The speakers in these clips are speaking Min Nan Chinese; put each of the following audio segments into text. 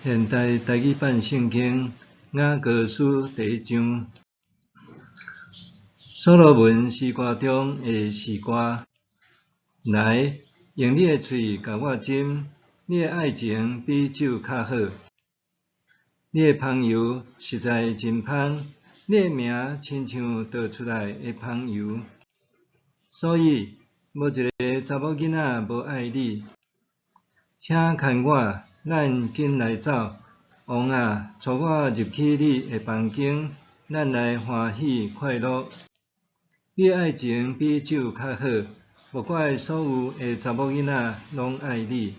現代台語版聖經雅歌書第一章，所羅門詩歌中的詩歌。來，用你的喙共我斟，你的愛情比酒較好。你的香油實在真芳，你的名親像倒出來的香油，所以無一个查某囡仔無愛你。請牽我，咱緊來走。王啊，帶我入去你的房間，咱來歡喜快樂。你的愛情比酒較好，莫怪所有的查某囡仔攏愛你。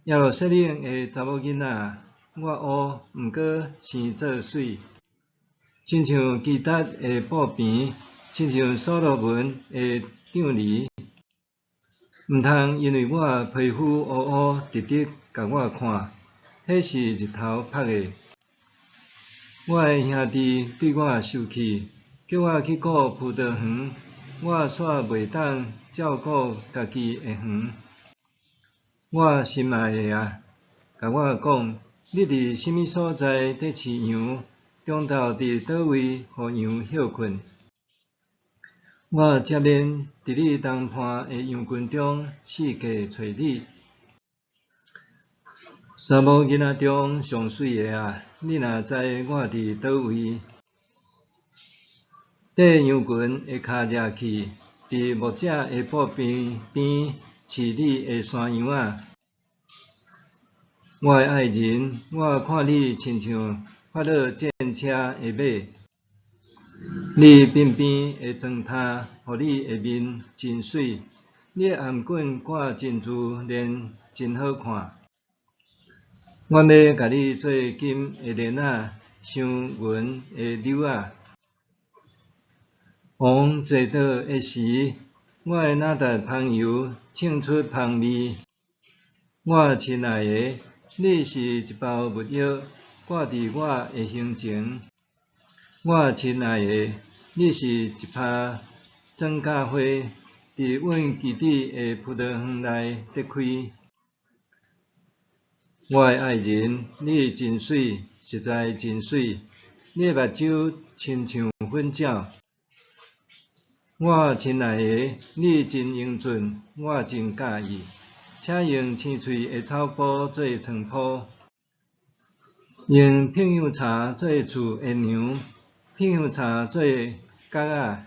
耶路撒冷的查某囡仔，我烏，毋過生做媠，親像基達的布棚，親像所羅門的帳籬。毋通因為我皮膚烏烏直直共我看，彼是日頭曬的。我的兄弟對我生氣，叫我去顧葡萄園，我煞袂當照顧家己的園。我心愛的啊，共我講，你佇啥物所在佇飼羊？中晝佇佗位予羊歇睏？我才免佇你同伴的羊群中四界揣你。查某囡仔中上媠的啊，你若知我佇佗位？綴羊群的跤跡去，佇牧者的布棚邊飼你的山羊仔。我的愛人，我看你親像法老戰車的馬，你鬢邊的妝奅，予你的面真媠，你的頷頸掛珍珠鏈真好看。我欲共你做金的鏈仔，鑲銀的紐仔。王坐倒的時，我的哪達香油衝出芳味。我親愛的，你是一包蜜藥，掛佇我的胸前。我親愛的，你是一葩莊稼花，佇阮基地的葡萄園內咧開。我的愛人，你真媠，實在真媠，你的目睭親像粉鳥。我親愛的，你真英俊，我真佮意，請用青翠的草埔做床鋪，用碧香柴做厝的梁，碧香柴做角仔。